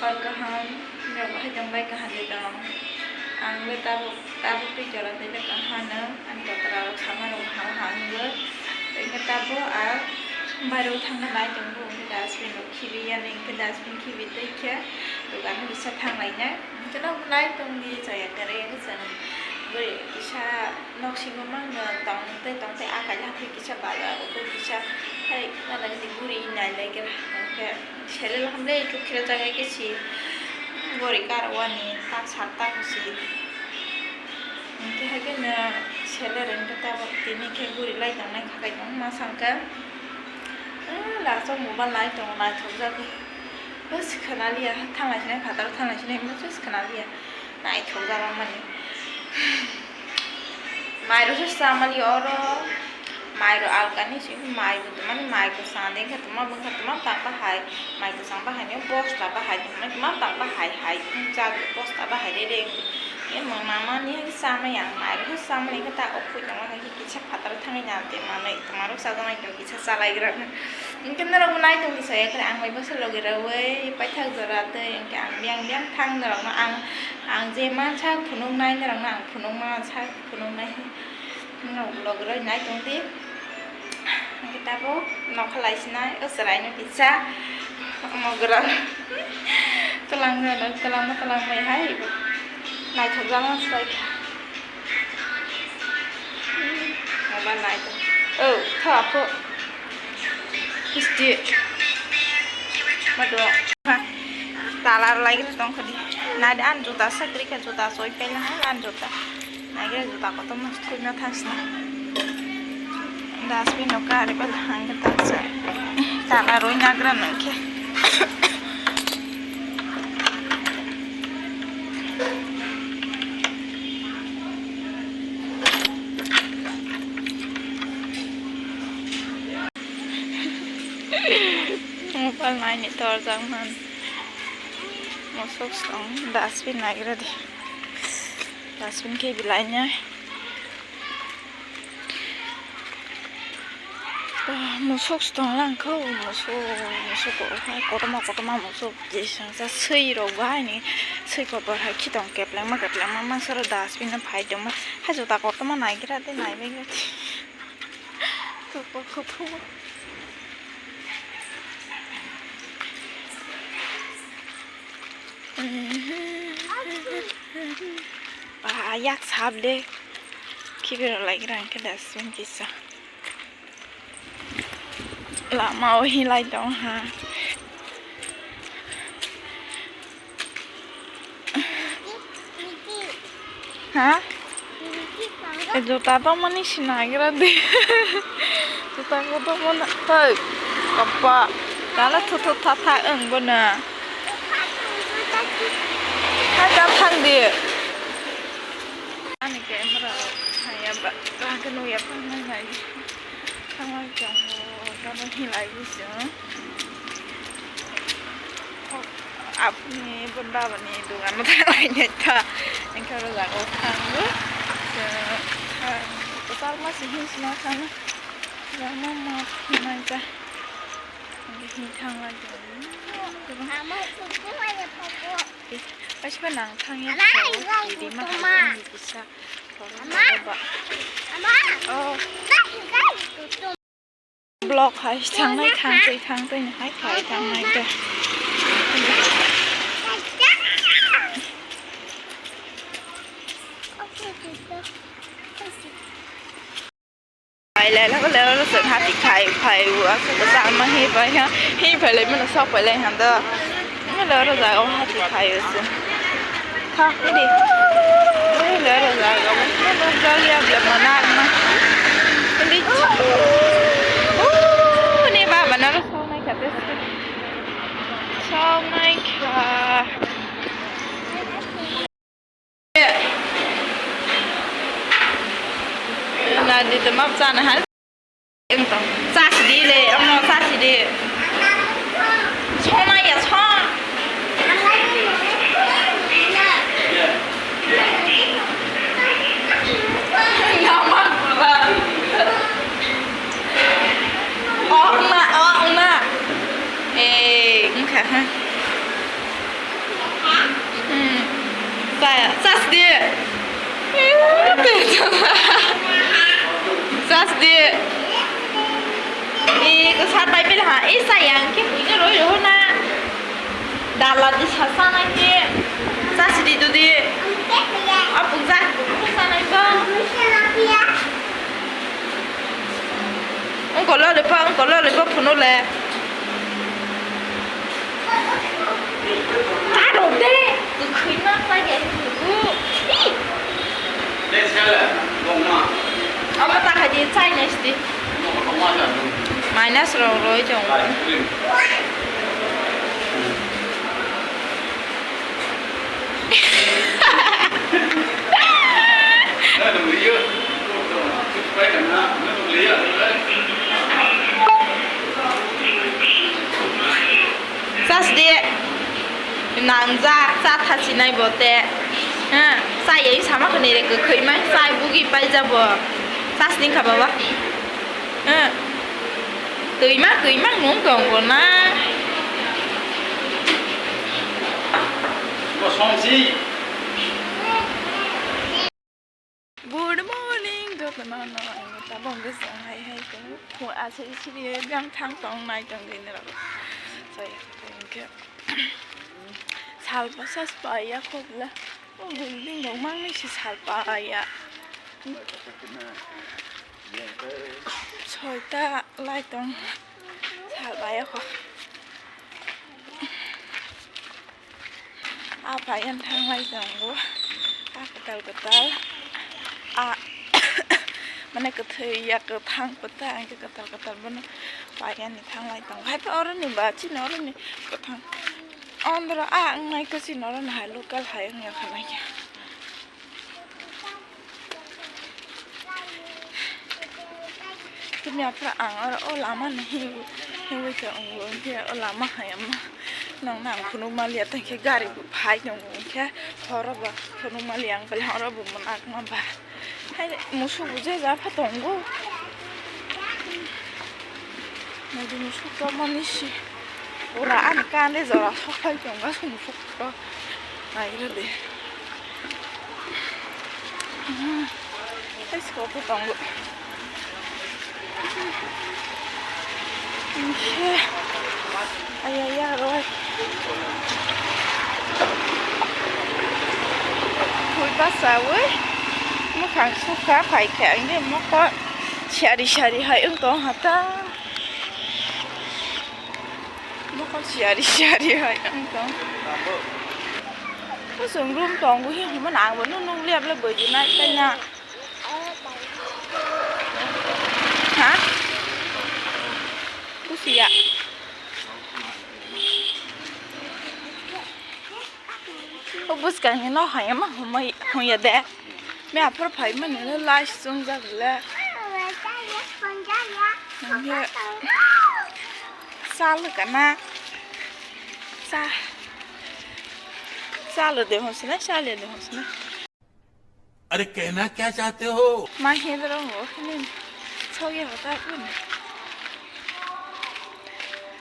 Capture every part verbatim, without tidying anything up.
Hor kaham, norok bahai tong bai kaham de tong. Ang le tabuk, tabuk tei jora tei le kaham no, ani totra rok sama rok kaham ha wngwi. Tei khe tabuk a bairo thangna nai tongo, hwnkhe dustbin rok khibi yani, hwnkhe dustbin khibi tei khe dogan o kisa thang lainai. Hwnkhe no nai tong di chaya kwrwi, hwnkhe chwng bwrwi kisa. Nok singo mangno tong tei tong tei a kaisa kisa bazar o kisa hai gana gini guri nai lai khe hwnkhe seleng hamle khe khira jaga khe si gori kar wani tak sat tak si hwnkhe hai khe no seleng hwnkhe tabuk tini khe guri lai tong nai kha kai tong ma sangkha last o mobile nai tongo naithok jagwi bus khwnaliya thanglai sinai phataro thanglai sinai bus khwnaliya naithok jagwi mani. Mairok se chamali oro, mairok alkani se mairok tongmani, mairok sade wngkha tongma, wngkha tongma tang bahai, mairok tang bahai ni bosta bahai tongmani, tongma tang bahai hai, wngkha bosta bahai rede wngkha. E mama mani hai chamai ang mairok se chamani wngkha ta o phui tongma hai kisa phataro thangwi nang te manwi tongmarok chajaknai tong kisa chalaigra. Hwnkhe norokbo naitongdi saya khe ang bai bwswk logi rwui paithak jora tei hwnkhe ang biyang biyang thang norokno ang, ang je mansa phunuknai norokno ang phunukma sa phunuknai norok logi rwui naitongdi. Hwnkhe tabuk nokha lai sinai o chwraino kisa omo gwrang twlang twlangma twlangmai hai naithokjakma swlai kha. Mobile nai tong. Oh, tho, apho. History. Mado. Ha. Tala lai gre tong khadi. Nai de an juta sakri kha juta soi pela ha an juta. Nai gre juta koto mas thui na thasna. Dustbin no kare pela hang ta sa. Tala roi nagra nang khe. Mobile naini torjak man. Mosok song dustbin nagira di. Dustbin khe belai nai. Musuk se tong lang kho, musuk, musuk kotorma, kotorma musuk, je sangsa swi rok bo hai ni swi kotor hai khitong keplengma, keplengma mangsa rok dustbin o phai tongma, hai juta kotorma naigra tei naibai gra tei. Kotor, kotor. Ba, yak sap de. Khibi rw lai gra hwnkhe dustbin kisa. Lama o hinlai tong ha. Ha? E, juta tongmani sinagra de. Juta ko tongmani. Hoi, kapa. Nala thu thu tha tha wng bono. Ha, ta thang di. Ani camera thangya ba, ba khe nukya phang nai nai. Thangma chwng bo tamo hinlai bo chwng. Aphuni bun babani dogano thanglai nai ta. Engkhe oro jaga o thango. Chwng thang, kwchar ma se hin sina thangno. Kwchar ma ma hinlai ta. Engkhe hin thanglai ta. Kaisa nang thangya. Ama, kisa. Ama. Ama. Oh. Block hai thangnai thangtwi thangtwi ni hai khai thangnai to. Ai lai lai lai lai se hati khai phai u asa sama hi pai ha hi phai lai mana sok phai lai handa. Oro jaga o hati khai se. Tha, hindi. Ui, lero jaga o. Lero jaga ya, bla, mana, mana. Hindi. Uu, ne baba, naro sonai kha te. Sonai kha. Na, di te map sana hal. Wng tong. Chasi di le, omo chasi di. Sona ya, son. Nama kurang. Oh, ma, oh, ma. Eh, wngkha ha. Chas di. Chas di. Ni ko sat bai pele ha. Ei sa yang ke puja roi ho na. Dala di sa sa na ke. Chas di tu di. Apung sa. Sa na ko. Ungko lollipop, ungko lollipop phunuk le. Aro de, kwkhwima paide phunuk. Ih. Obo ta khaidi, China sidi. Minus rok roi tong. Chas di, nangjak, cha thasinai bo te. Ha, cha yai sama khani re kwkhwima, cha bugi paija bo. Chas ni kha baba. Ha. Twima, twima nung tong bo na. Bo somsi. Good morning, jotono no, ang tabok bwswng hai hai tongo. Phung aswk siri gang thang tong nai tong dini rok. Sai hwnkhe sal bwsa pai ya khobla. O building rok mangni si sal pai ya. Soita lai tong sal pai ya kho. A payan thanglai tongo. A kwtal kwtal. A mane kwthwi ya kwthang kwthang hwnkhe kwtal kwtal bono payan ni thanglai tongo. Hai phe oroni ba chini oroni kwthang. Ondro a wngnai khe chini oroni hai local hai wngya khanai khe. Tini aphra ang oro o lama ni hiwi, hiwi tong o, hinkhe o lama hai ma nong nang phunuk maliya, tei khe gari bo phai tongo, hinkhe horo bo phunuk maliya, ang belai horo bo mwnakma ba. Hai musuk bo je ja pha tongo. Naidi musuk tongmani si pura ani kande jora sok phai tongo, asuk musuk to. Nairode. Tei siko bo tongo. Hinkhe ayaya roi. Phui basawi mukhang sukha phaikha, hinkhe mokol sari sari hai wng tong hata. Mokol siyari siyari hai wng tong. Kusung room tongo hi hwnmano ang bo nuk nuk liya bwlai bwdinai tei na. Ha? Kusiya. O bwskangni no hai ma humai hunya de. Me aphuru phai mani no last chwngjak le. Nangkhe chalo kana. Cha. Chalo de hosna, chale de hosna. अरे कहना क्या चाहते हो? Ma hidro ngo hini. Sogi hota kun.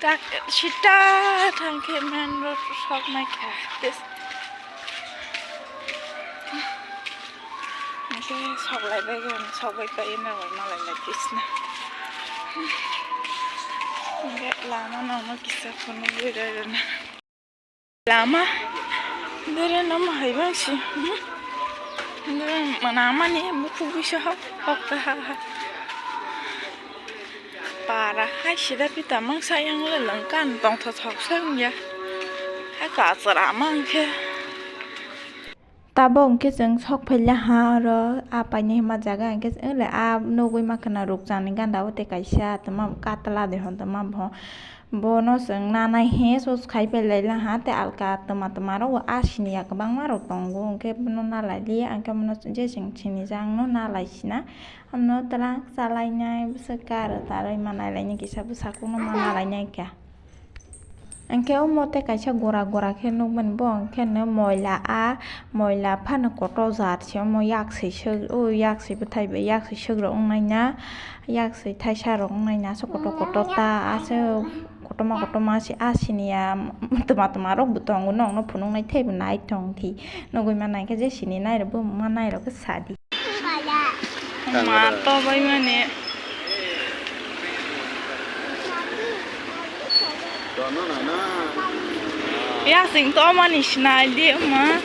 Tak sita thangkhe main road sok mai kha. Tes. Nake sok lai bai gan, sok bai pai na bai malai lai kisna. Nake lama nang no kisa kono bai rai na. Lama dere nama hai bang si. Dere mana mani buku bisa hok hok ta ha ha. Para hai sida pita mang sayang le langkan tong thok thok sang ya. Hai ka chara mang khe. Tabok hwnkhe chwng sok phaila ha oro, a painai hwnma jaga hwnkhe chwng le a nugui ma khwna rukchangni ganda o tei kaisa tongma katla de hwn tongma bo, bono chwng nanai he sos khai pailaila ha tei alka twma twma rok bo asini ya kwbangma rok tongo, hwnkhe bono nalai liya, hwnkhe bono je chwng sinijak no nalai sina, bono twlang chalainai bwswk kar tarwi ma nailainai kisa bwsakukno ma nalainai kha. Hwnkhe omo tei kaisa gora gora khe nukmani bo, hwnkhe no moila a, moila phano kotor jat se omo, yak se sw-, o yak se bwthai bai yak se swk rok wngnai na, yak se thaisa rok wngnai na, aswk kotor kotor ta, aswk Kotorma kotorma se a siniya, twma twma rok bo tongo, nokno phunuknai teibo naithok thi. Nugwi manai khe je sini nairok bo ma nairok khe sadi. Ma to bai mani. Yasing to mani sinai di ma.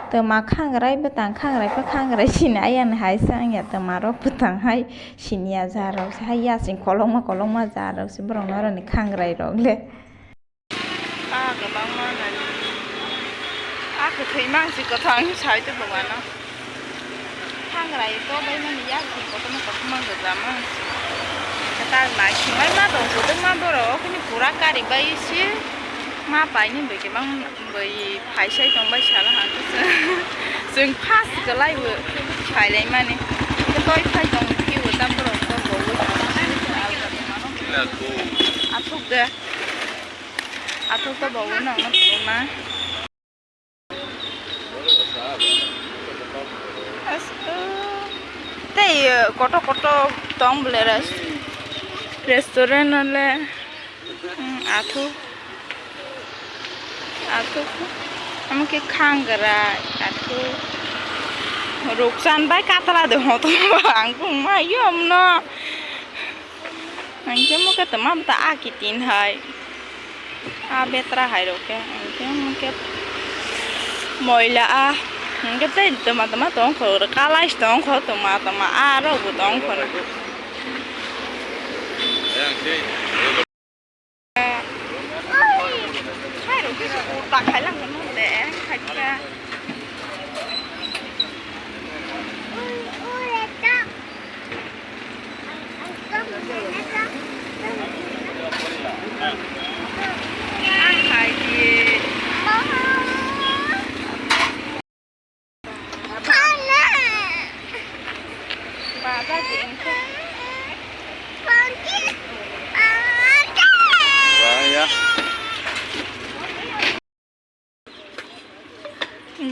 Twma khangrai bwtang khangrai pha khangrai sini ayang hai sa wngya twma rok bwtang hai siniya ja rok se hai yasing kolokma kolokma ja rok se borok no oroni khangrai rok le. Ah, kwbangma nai. Ah, kwthwi mang si kwthang sai to bwbano. Khangrai to bai mani yasing kotorma kotorma gwja mang si. Kwtal nai sinai ma tong kwbangma borok kini pura kari bai si ma paini bai kwbang. Bai phai sai tong bai sala ha khe chwng, chwng first kwlai bo phai lai mani. Khe toi phai tong phiyo ta borok to bo wi tong. Athuk de. Athuk to bo wi nang ma. As, uh, tei, uh, kotor kotor tong bole res-, restaurant le. Hmm, athu. Athu. Amo khe khangrai, athu. Ruksan bai katla de hoto ang kung ma yom no. Ang khe mo khe tama ta a kitin hai. A betra hai rok khe. Ang khe mo khe moila a. Ang khe tei tama tama tong kho, kalai tong kho, tama tama a rok bo tong kho.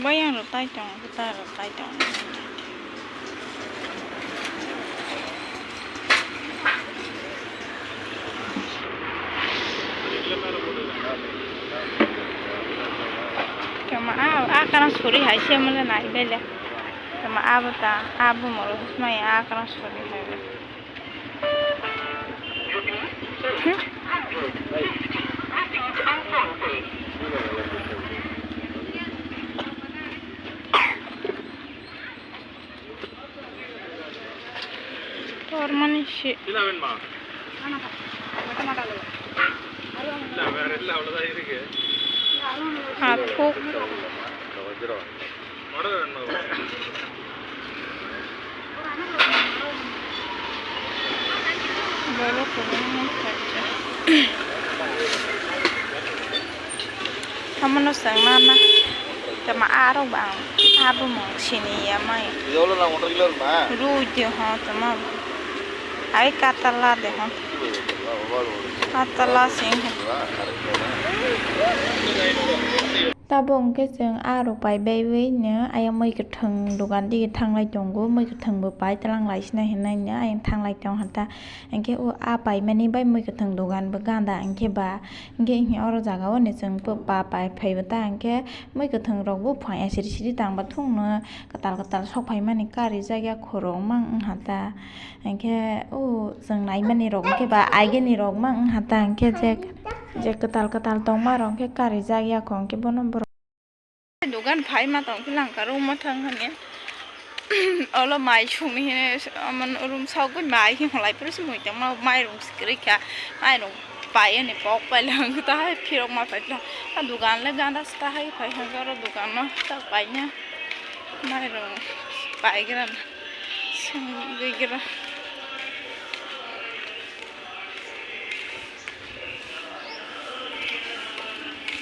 Bayang rok tai tongo, kwtal rok tai tongo. Tama a, a kana suri hai se mole nai bele. Tama a bo ta, a bo moro mai a kana suri hai bele. Hmm? Tormani se. Athuk. Borok kwbangma khaijak. Hamono chwng nana tama arok bang abo mung sini ya mai. Rui de ho tama. Ai katala de ho. Katala sing. Tabuk hwnkhe chwng a rok pai baiwi no ayang mui kwthwng dogan dige thanglai tongo, mui kwthwng bo pai twlang lai sina hinwi no ayang thanglai tong kha ta. Hinkhe o a paimani bai mui kwthwng dogan bo ganda hinkhe ba, hinkhe oro jaga o ni chwng pa pai phaibo ta hinkhe mui kwthwng rok bo phai siri siri tang ba thung no kwtal kwtal sok phaimani karijak ya khorok mang wngkha ta. Hinkhe o chwng naimani rok hinkhe ba aigeni rok mang wngkha ta hinkhe je. Je kwtal kwtal tongma rok khe karijak ya kho, hwnkhe bono borok. Dogan phaima tong khe langka rwma thang hwnwi. Olo mai songni hwnwi, omo room sogwi mai khe hwnlai phuru se mui tongma, mairung se kwrwi kha, mairung pai ani pok pai lang khe, tahai phirok ma pai lang. A dogan le gana se tahai phai hwnkhe oro dogan no ta paina mairung paigra na songwi gra.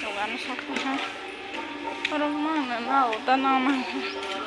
Dogan sokha. Oro mangna na uta na mangna.